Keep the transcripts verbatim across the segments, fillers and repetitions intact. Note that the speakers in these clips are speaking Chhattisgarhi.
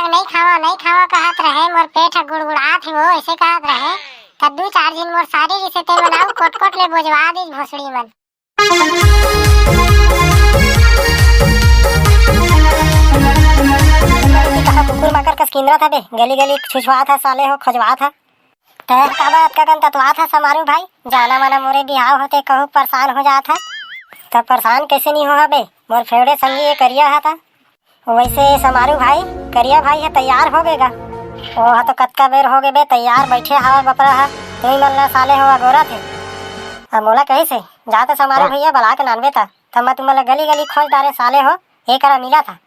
नहीं खावा, नहीं खावा कहत रहे, मोर पेट ह गुड़गुड़ात हे, वो ऐसे कहत रहे। त दू चार झिन मोर सारी रिसे ते मन अउ कोट-कोट ले बोजवा दीस भोसड़ी मन। कहाँ कुकुर माकर कस किंदरत हबे, गली गली छुछवात ह साले हो, खोजवात ह। तैं काबर अतका कन ततवात ह समारू भाई? जाना माना मोरे बिहाव होते कहूँ परेशान हो जात ह। त परेशान कैसे नहीं हो हबे? मोर फेवरेट संगी ये करिया ह त। वैसे समारू भाई, करिया भाई ह तैयार हो गे गा। ओ ह तो कतका बेर हो गे बे तैयार, बैठे हवा बपरा ह। तुही मन ला साले हो अगोरत हे। अब मोला कहिस हे, जा त समारू भैया बला के नानबे त। त मैं तुमन ला गली गली खोज डारे साले हो, ए करा मिला था।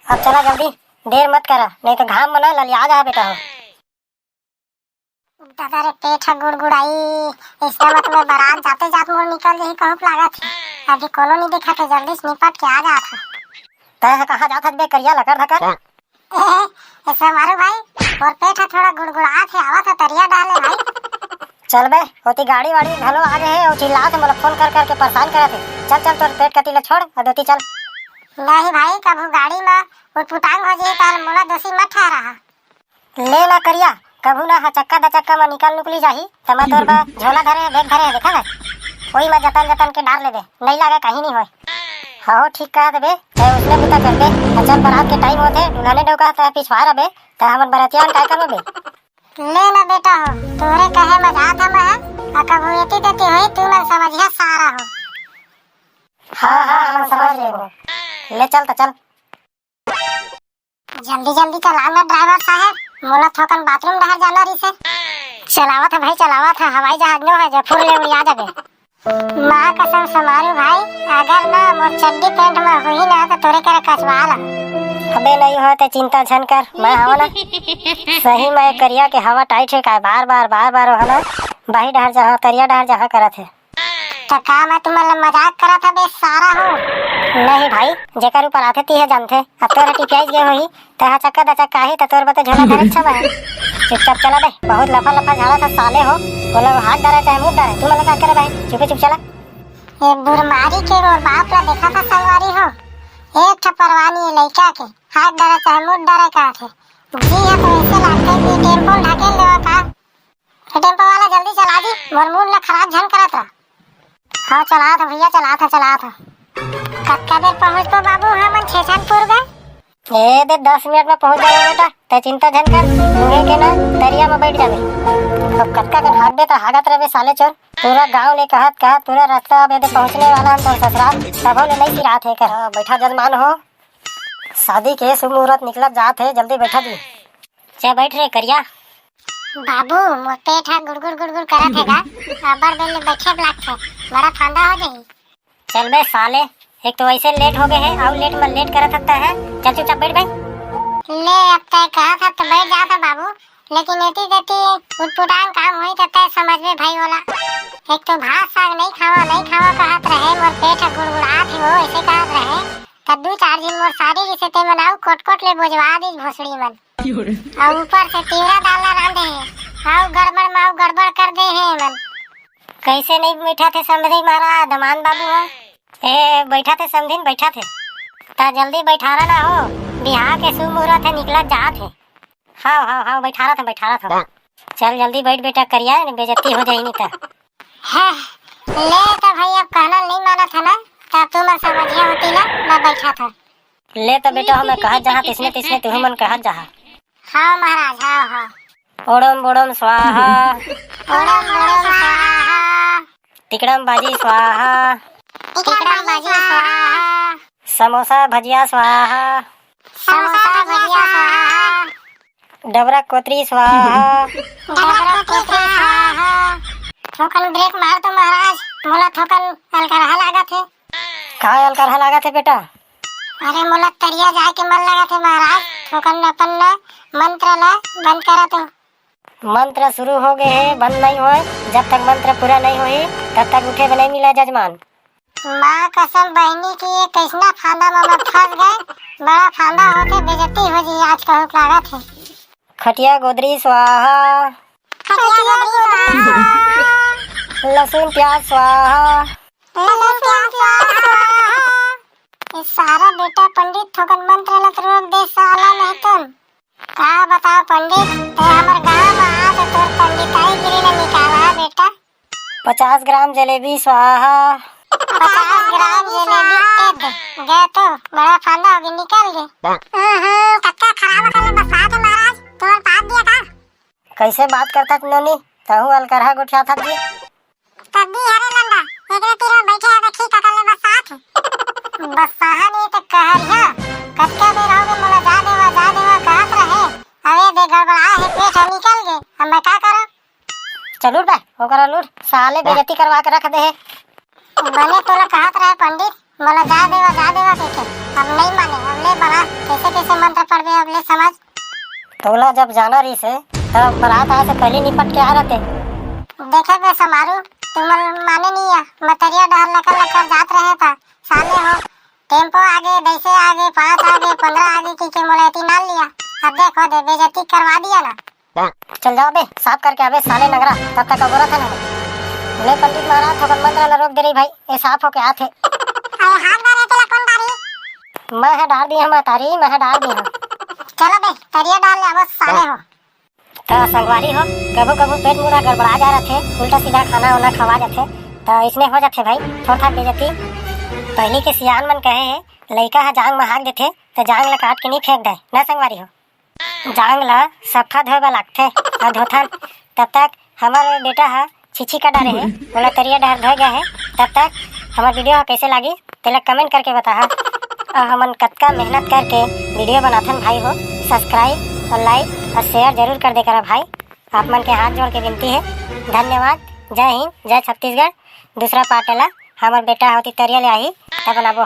अब चला जल्दी, देर मत करा, नहीं तो घाम म ना ललिया जा बेटा हो। दादा रे, पेट ह गुड़गुड़ाई। इसका मतलब बारात जाते जात मोर निकल जाही कहूँ लागत हे। अभी कोनो नहीं दिखत हे, जल्दी से निपट के आ जात हे। तैं ह कहाँ जात हस बे करिया लकर धकर? ए, ए, समारू भाई, मोर पेट ह थोड़ा गुड़गुड़ात हे, आवत हे तरिया डाले भाई। चल बे, ओती गाड़ी वाड़ी घलो आ गे हे, अउ चिल्लात हे, मोला फोन कर करके परेशान करत हे। चल चल, तोर पेट कती ले छोड़, अउ ओती चल। नहीं भाई, कभू गाड़ी म उटपुटांग हो जाही, त मोला दोषी मत ठहरा। ले ना करिया, कभू ना ह चक्का दचक्का म निकल नुकली जाही, त मैं तोर बर झोला धरे, बैग धरे, देखा ना? ओही म जतन जतन के डार लेबे, नइ लागे कहीं नहीं होय। हो, ठीक कहा देबे, तैं उसने बुता करबे। अचल बारात के टाइम होथे, दुल्हने डौका ह, तैं पिछवार अबे, त हमन बरतिया मन काय करबो बे? ले ना बेटा हो, तोरे कहे म जात ह मैं, आ कभू एती तेती होही, तू मन समझिया सारा हो। हाँ, हाँ, हमन समझ लेबो। ले चल त चल। जल्दी जल्दी चला ना ड्राइवर साहब, मोला थोकन बाथरूम डहर जाना रहिसे। चलावत ह भाई, चलावत ह, हवाई जहाज नो है, जफुर ले उड़िया जाबे। माँ कसम समारू भाई, अगर ना मोर चड्डी पैंट में हुई ना तो तोरे करे कचवा ला। अबे नहीं हो ते चिंता झन कर, मैं हवा ना। सही में करिया के हवा टाइट है काय, बार बार बार बार वहाँ ना बाही डहर जहाँ तरिया डहर जहाँ करत है। त का मैं तुमन ला मजाक करत हबे सारा हो? नहीं भाई, जेकर ऊपर आथे तिहे जानथे। अब तोर हटी प्याज गे होही, तैं हा चक्का दचक्का आही त तोर बते झोला धरे छमा है। चुपचाप चला बे, बहुत लफा लफा झाड़ा था साले हो। बोला वो हाथ डारे चाहे मुंह डारे, तुमन ला का करे भाई, चुपे चुप चला। ये बुरमारी के मोर बाप ला देखा था संगवारी हो, एक ठा परवानी ये लइका के हाथ डारे चाहे मुंह डारे का थे। जी हाँ, तो ऐसे लागथे कि टेम्पो ढकेल लेवा का। ए टेम्पो वाला जल्दी चला जी, मोर मूड ला खराब झन करत रह। हाँ चलात ह भैया, चलात ह, चलात ह। कतका देर पहुँचबो बाबू हमन छेछनपुर गा? ए दे दस मिनट में पहुँच जाबो बेटा, तै चिंता झन कर, उहे के ना तरिया में बैठ जाबे। अब कतका कन हागबे त हागत रहबे साले चोर। पूरा गांव ले कहत कहत पूरा रास्ता अब एदे पहुँचने वाला हम तोर ससुराल, तभो ले नहीं सिरात हे कर। हाँ, बैठा जजमान हो, शादी के शुभ मुहूर्त निकलत जात हे, जल्दी बैठा जी। चे बैठ रे करिया। बाबू, मोर पेट ह गुड़गुड़ गुड़गुड़ करत हे गा। अब्बड़ बेर ले बैठे लागथे, बड़ा फंदा हो जाही। चल बे साले, एक तो वैसे लेट हो गए है, अउ लेट में लेट करत हत्ता है। चल चुपचाप बैठ बे। ले, अब तय कहत हत तो बैठ जात ह बाबू, लेकिन एती तेती उटपुटांग काम होई त तय समझ में भाई होला। एक तो भात साग नहीं खावा, नहीं खावा कहत रहे, मोर पेट ह गुड़गुड़ात हे, वो ऐसे कहत रहे। त दू चार झिन मोर सारी रिसे ते मन अउ कोट-कोट ले बोजवा दीस भोसड़ी मन। अउ ऊपर से तिवरा दाल ला रांधे हे, अउ गड़बड़ म अउ गड़बड़ कर दे हे मन। कैसे नहीं बैठा थे समधी महाराज, दमान बाबू ह? ए, बैठा थे समधिन, बैठा थे। त जल्दी बैठारा ना हो, बिहाव के शुभ मुहूर्त हे, निकलत जात हे। हाव, हाव, हाव, बैठारत हे, बैठारत हे। चल जल्दी बैठ बेटा करिया, नहीं बेइज्जती हो जाही नहीं त। है, ले त भाई अब कहना नहीं मानत है ना, तब तुमन समझिया होती ना, मैं बैठा था। ले त बेटा हो, मैं कहत जहाँ तिसने तिसने तुहू मन कहत जहाँ। हाँ महाराज, हाँ, हाँ। ओड़म बोड़म स्वाहा। ओड़म बोड़म स्वाहा। तिकड़म बाजी स्वाहा। तिकड़म बाजी स्वाहा। समोसा भजिया स्वाहा। समोसा भजिया स्वाहा। डबरा कोतरी स्वाहा। डबरा कोतरी स्वाहा। थोकन ब्रेक मार तो महाराज, मोला थोकन अलकरहा लागत हे। का अलकरहा लागत हे बेटा? अरे मोला तरिया जाए के मन लागत हे महाराज, थोकन अपन ना मंत्र ला बंद करा तो। मंत्र शुरू हो गए हे, बंद नहीं होए। जब तक मंत्र पूरा नहीं होही, तब तक उठे बर नहीं मिला जजमान। माँ कसम बहिनी के, ये कैसना फांदा में मैं फंस गए। बड़ा फांदा होके बेइज्जती हो जी आज कहूँ लागत हे। खटिया गोदरी स्वाहा। खटिया गोदरी स्वाहा। लहसुन प्याज स्वाहा। लहसुन प्याज स्वाहा। ये सारा बेटा पंडित थोकन मंत्र लत रोक दे साला नहीं तुम। पंडित, तैं हमर गांव म आके तोर पंडिताईगिरी ल निकाल बेटा। पचास ग्राम जलेबी स्वाहा। पचास ग्राम जलेबी ए दे। गे तो बड़ा फांदा होगे, निकल गे। हम्म, कतका खराब होगे बरसात हे महाराज, तोर पाप दिया का? कइसे बात करथस नोनी, तहूं अलकरहा गोठियाथस जी। तब भी हरे लंडा, एकरे तीर में बइठे हे, देखी ककर ले बरसात हे। बरसाहा नहीं तो कहरिया, कतका बेर होगे मोला जा देवा, जा देवा कहत रहे। अबे दे गड़बड़ा हे, पेट ह निकल गे, अब मैं का करों? चल उठ बे, ओकरा ल उठ, साले बेइज्जती करवा के रख दे हे। बने तोला कहत रहे पंडित, मोला जा देवा, जा देवा कहिके, अब नहीं माने, अब ले बना, कइसे कइसे मंत्र पढ़बे, अब ले समझ। तोला जब जाना रहिस हे, तब बरात आए से पहले निपट के आ रहते। देखे बे समारू, तुमन माने नहीं है, मैं तरिया डहर लकर लकर जात रहे था, साले हो, टेम्पो आगे, दइसे आगे, पाँच आगे, पंद्रह आगे कहिके मोला एती नाल लिया। अब देखो दे, बेइज्जती करवा दिया ना। चल जाओ बे, साफ करके आबे साले नंगरा, तब तक अगोरत हे ना। ले पंडित महाराज, थोकन मंत्र ला रोक दे रही भाई, ये साफ होके आत हे। अरे हाथ बारे तेला कौन डारी? मैं ह डार दी हूँ महतारी, मैं ह डार दी हूँ। चलो बे, तरिया डाल ले आवो साले हो। त संगवारी हो, कभू कभू पेट मुड़ा गड़बड़ा जा रथे, उल्टा सीधा खाना वाना खवा जाथे, त इसने हो जाथे भाई, थोड़ा बेइज्जती। पहली के सियान मन कहे हे, लइका ह जांग म हाक देथे, त जांग ला काट के नहीं फेंक दे, ना संगवारी हो। जांग ला सफा धोए बर लागथे, अउ धोथन। तब तक हमर बेटा ह छीछी कर डारे हे, ओला तरिया डहर धोए गए हे। तब तक हमर वीडियो ह कइसे लागी, तेला comment करके बताहा। अउ हमन कतका मेहनत करके वीडियो बनाथन भाई हो, subscribe अउ like अउ share जरूर कर दे करा भाई। आप मन के हाथ जोड़ के विनती हे। धन्यवाद। जय हिंद, जय छत्तीसगढ़। दूसरा part ला हमर बेटा होती तरिया ले आही, तब बनाबो।